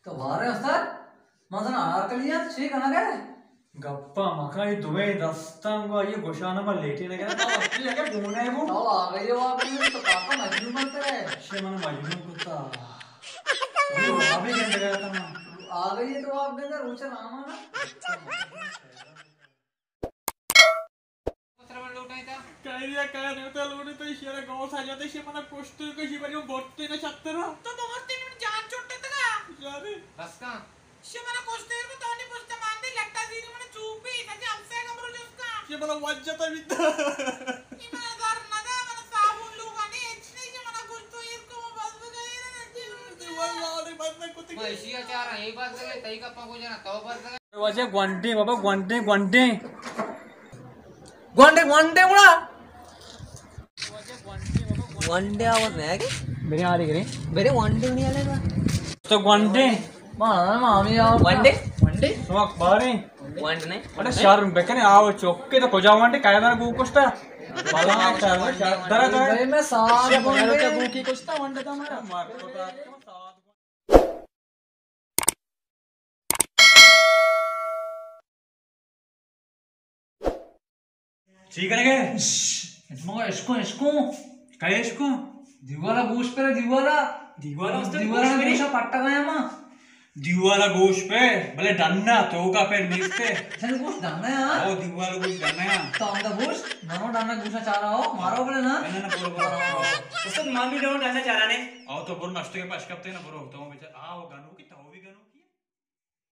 تو بارے استاد، من زن آرکلی ات، چی کنگ ءَ؟ گپا مکن، اے دوئیں دستاں گوں آئی گوشان ما لیٹی نہ گئے۔ تو اصلی اگے گونے گوں۔ تو آ گئی ہو آپ نے، تو پاپا مجنون بنتے رہے۔ شے من مجنون کتا۔ تو آپ ہی گندگا تھا۔ آ گئی ہے تو آپ گندے روچ راما نا۔ پتر من لوٹائیں تا۔ کہہ دیا، کہہ دیا، تو لوٹے تو شیر گاؤں سا جاتے، شے منا کشتے کو شی بری بورتے نہ چترا۔ تو بورتے نہ جان چوٹے تگا۔ یاری۔ بس کا۔ شے منا کشتے کو تو نہیں پوچھتے مان دے، لٹا زیری منا چوپی، سجے ہم سے کمرو جس کا۔ شے منا وجہ تا بیتا۔ یہ منا دار نہ دا، منا صابون لوگا نہیں، اچ نہیں، شے منا کشتو ایر کو بس بگئے نا۔ واللہ، بس نہ کتے۔ میں اسی اچارا، یہ بس گئے، تئی کا پا کو جانا، تو بس گئے۔ واجہ گونڈیں بابا، گونڈیں، گونڈیں۔ گونڈیں، گونڈیں گڑا۔ گونڈیں آواز نہیں آگے۔ میرے آ رہی کریں۔ میرے گونڈیں نہیں آ رہے۔ تو گونڈیں۔ ماں، ماں، ہمیں آؤ۔ گونڈیں؟ گونڈیں؟ تو اخباریں۔ گونڈ نہیں۔ اڑے شرم بکنے، آؤ چوکے تو کجا گونڈیں، کائے دار گو کشتا۔ بلا شرم، شرم، درا، درا۔ بھائی میں ساتھ گونڈیں۔ گو کی کشتا گونڈیں تو ہمارا۔ مار کو تو چی کنگے؟ مگو اشکو، اشکو۔ کئے اشکو؟ دیوالا گوش پر دیوالا۔ دیوالا استاد دیوالا گوش پرے؟ گوشا پٹا گیا ما۔ دیوالا گوش پہ، بلے ڈنا توکا پہ نیستے۔ چل گوش ڈنا یا؟ او دیوالا گوش ڈنا یا۔ تو ہمدا گوش، منو ڈنا گوشا چارا ہو، مارو بلے نا۔ نہ، نہ، نہ، برو، برو۔ استاد مامی ڈنا چارا نے۔ او تو برو نشتے کے پاش کپتے نا برو، تو بیچارہ آو گنو کی